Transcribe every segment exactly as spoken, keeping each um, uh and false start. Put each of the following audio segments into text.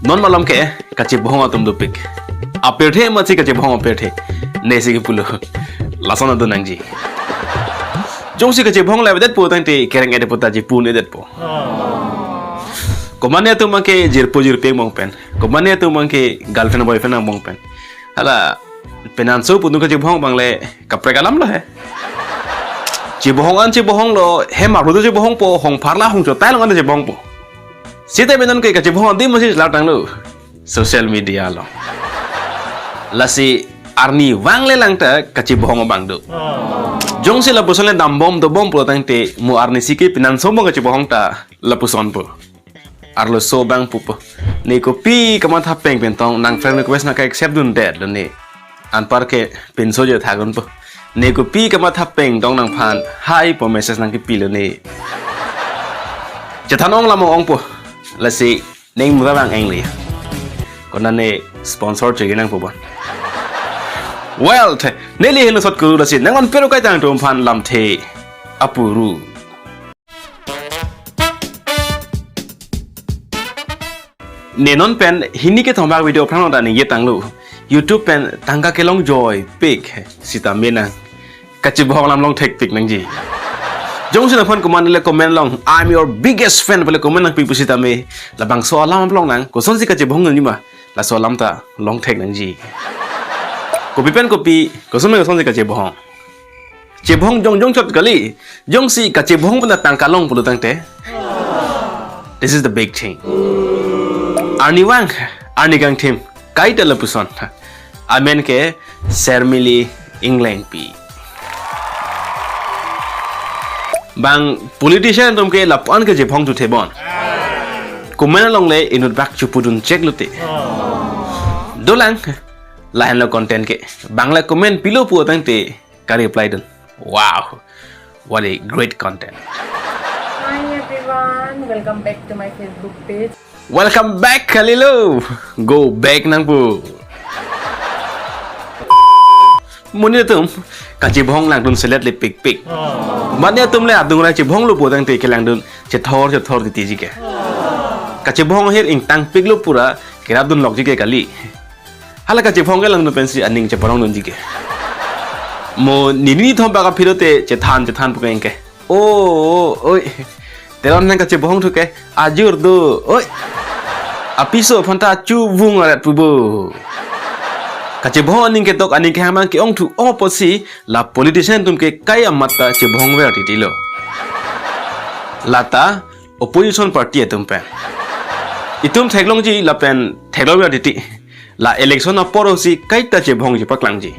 Non malom ke kachebohong atum dopik. Apirthe amatsi kachebohong apirthe. Nesi kepulo. Lason adon nangji. Jongsi kachebohong lavedetpo tangte kereng-edetpo ta chepun-edetpo. Komatne atum abang ke jirpo jirpi angbong pen. Komatne atum abang ke girlfriend boyfriend angbong pen. Hala penanso pu atum kachebohong abang le kaprek alam lo he. Chebohong an chebohong lo, hem arlo do chebohongpo, hongphar la hongchotai along an chebohongpo. Seta penan ke kachebohong adim masi lar tanglo. Social media lo. Lasi arnivang le lang ta kachebohong abang do. Jongsi lapuson le dambom dobom pulo tangte mo arnisi ke penanso mo kachebohong ta lapusonpo. Arloso abang pupo. Ne kopi kamatha peng pen tong nang friend request nangke-accept dundet lo ne. Anpar ke pinso je thagonpo. Ne kopi kamatha peng tong nangphan hi pu message nangkepilo ne. Chethan ong lam ongpo. Lasi ning mura bang engli. Konane sponsor chegi nangpo bon. Well, the, neli heno sot kuru lasi nang-on pero kai tangtum aphan lamthe apuru. Ne non pen hini kethom bak video aphrang ta ningje tanglo. YouTube pen tangka kelongjoipik sitame nang kachebohong alam longthekpik nangji. Jongsi nangphan komatne le comment along, "I'm your biggest fan," pale comment nangpi pusitame labangso alam along nang kosonsi kachebohong nangji ma, laso alam ta longthek nangji. Kopi pen kopi, koson pen kosonsi kachebohong. Chebohong jongjong chot kali. Jongsi kachebohong pen tangka long pulo tangte, this is the big thing. Arnivang, arni kangthim, kaita lapuson. Amen ke Sermili Englengpi. Bang politician atum ke lapu-an kachebohong thuthe bon. Comment along le inut bak chepudun chek lote. Dolang, lahenlo content ke. Bang la comment pilo pu tangte ka-reply dun. Wow, what a great content. Hi everyone, welcome back to my Facebook page. Welcome back, kalilo. Go back nangpo. Monit atum, kachebohong langdun selet le pikpik. Monit atum le adung rai chebohong lo pu tangte kelangdun chethor chethor titi ji ke. Kachebohong ahir ingtangpiklo pura kerapdun lok ji ke kali. Hala kachebohong kelangdun pensi aning cheparongdun ji ke. Mo nini thom bak aphi lote chethan chethan pu ke ingke. O, o, oi. Teron nang kachebohong thu ke ajur do. Oi. Apiso aphan ta chuvung aret pu bo. Kachebohong aning ketok aning kehang abang ke-ong thu-o pusi la politician atum ke kai amat ta chebohong ver titi lo. Lata opposition party atum pen. Itum theklongji lapen theklong ver titi. La election apor si kaita chebohong chepaklangji.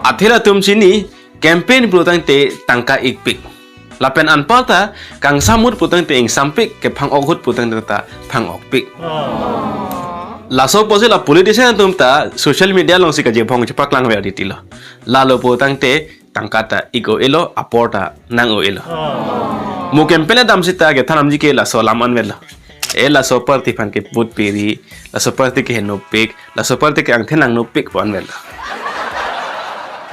Athe latum chini campaign pulo tangte tangka ikpik. Lapen anparta kangsam ahut pulo tangte ingsampik, kephang-ok ahut pulo tangte ta phang-okpik. Laso pusi la politician atum ta social media alongsi kachebohong chepaklang ver titi lo. Lalo pulo tangte tangka ta ik-o-e lo, apor ta nang-o-e lo. Mo campaign damsi ta kethan damji ke laso alam anvet lo. E laso party aphan ke vote piri, laso party ke henopik, laso party ke angthe nangnopik pu anvet lo.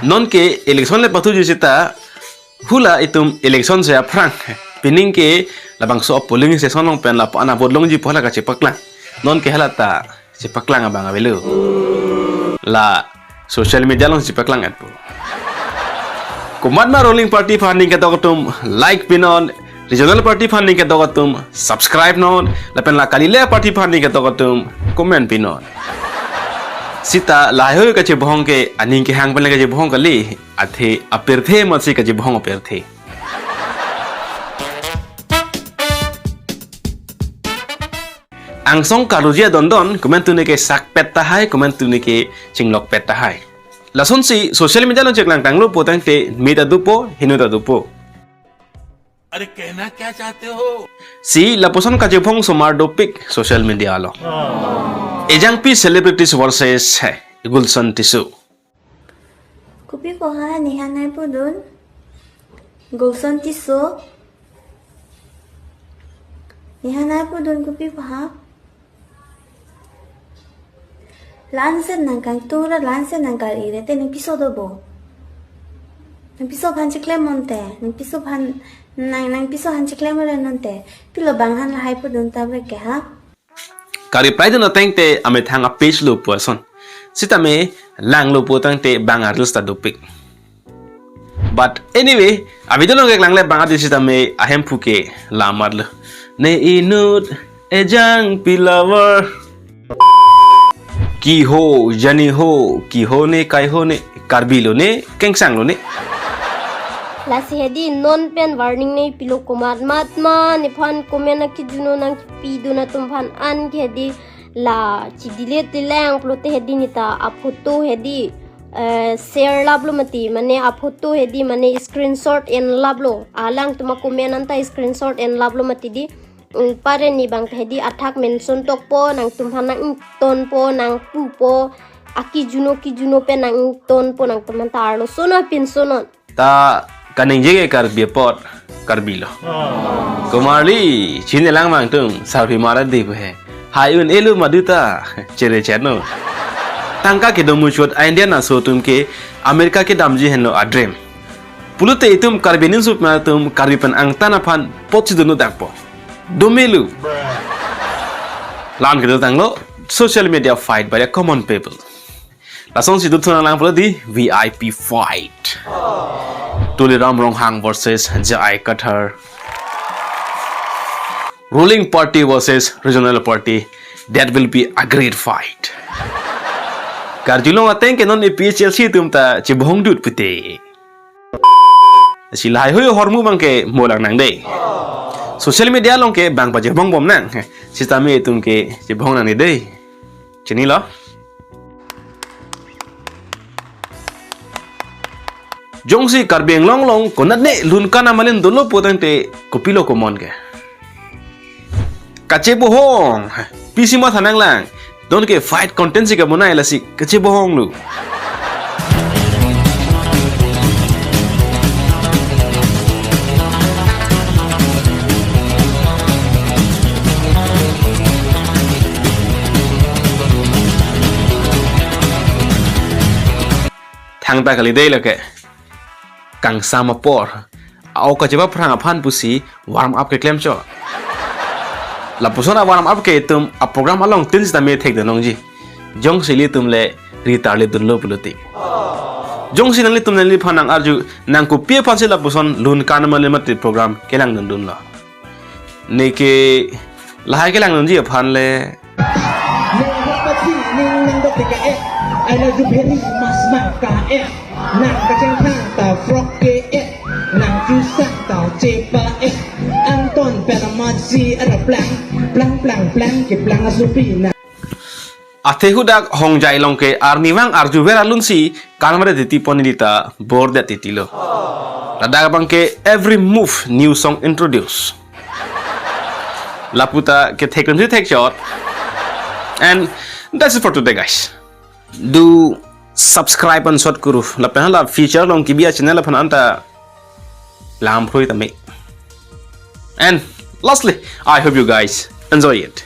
Non ke election le pathuji sita hula itum election se aphrang. Pining ke labangso polling station along pen lapu-an a-vote longji pu hala kachepaklang. Non ke hala ta chepaklang abang avelo. La social media along chepaklang-etpo. Komatma ruling party aphan aning ketok atum like pinon, regional party aphan aning ketok atum subscribe non, lapen la kalile party aphan aning ketok atum comment pinon. Sita lahei kachebohong ke aning kehang pen kachebohong kali, athe apirthe amatsi kachebohong apirthe. Angsong karluji adondon, komantu ne ke sakpet tahai, komantu ne ke chinglokpet tahai. Lasonsi social media along cheklang tanglo pu tangte me ta dopo, heno ta dopo. अरे कहना क्या चाहते हो? Si lapuson kachebohong osomar dopik social media along. Ejangpi celebrities versus Gulson Tisso. Kopi pu ha, ne hang ai pudun? Gulson Tisso. Ne hang ai pudun kopi pu ha? Lansen nang kang tura lansen nang kar ire te nang piso do bo. Nang piso aphan cheklem monte, nang piso aphan, nang, nang piso aphan cheklem ore nonte. Pilo bang han lahai pudun ta bre ke ha? Karbi prai dun ateng te amethang a-page lo pu ason. Sitame langlo pu tangte bang a-reels ta dopik. But anyway, a-video along keklang le bang adi sitame ahemphu ke lamat lo. Ne inut ejang pilaver. Kiho, jani ho, kiho ne, kaiho ne, Karbi lo ne, kengsang lo ne. Lasi hedi non pen warning ne pilo komat mat ma, nephan comment akijuno nangkepidun atum aphan an ke hedi la chidile tilang pulote hedi neta a-photo hedi, eh, share laplo mati, mane a-photo hedi mane screenshot en laplo. Alangtum a-comment anta screenshot en laplo mati di. Mm, pare ne bang hedi athak mention tokpo, nangtum aphan nang-ingtonpo, nangpupo, akijuno kijuno pen nang-ingtonpo, nangtum aphan ta arlosonon, pinsonon. Ta kaningje ke Karbi apot, Karbi lo. Komarli, chini lang mang tum, sarpi mara di pu he. Hai un elu madu ta, chere cheno. Tangka kedo muchot India aso atum ke America kedamji henlo a-dream. Pulote itum Karbi ninsup ma tum Karbi pen angtan aphan pot si dunu dakpo. Domelu. Lan kedo tanglo, social media fight by the common people. Lasonsi duthu nanglang pulo di V I P fight. Tuliram Ronghang versus J I Kathar. Ruling party versus regional party. That will be a great fight. Karjulong ateng ke non A P H L C atum ta chibong dut pute. Si lahai hui ahormu bang ke molang nang dei. Social media along ke bang pajebong bom nang. Sitame itum ke chibong nang ni dei. Chinilo. Jongsi Karbi Anglong along konat ne lun kana malin dolo pu tangte kopilo komon ke. Kachebohong. Pisi ma thanang lang. Don ke fight content si kabonai lasi kachebohong lo. Thangta kali dei lake. Kangsam apor. A-ok kachepaphrang aphan pusi warm up keklem chot. Lapuson a-warm up ke itum a-program along tin sitame thekdun longji. Jongsi ilitum le ri tarlip dunlo pulote. Jongsi nanglitum nangliphan nang-arju nang kopi aphansi lapuson lun kana malin mati program kelang dundunlo. Neke lahai kelang dunji aphan le. Ning hapasi ning nang dok tika eh. Ai la jubheri mas maka eh. Nang kacheng thang ta frog ke eh. Nang chusak ta chepa eh. Anton pen amatsi ada plang, plang, plang, plang, ke plang asupi na. Athe hudak hongjai along ke arnivang arju ver alunsi kanmare titi pon neli ta bordet titilo. Ladak abang ke every move new song introduce. Lapu ta kethek dunsi thek chot. And that's it for today, guys. Do subscribe and short kuru. Lapen hala feature along kibi a-channel aphan anta lam phroi tame. And lastly, I hope you guys enjoy it.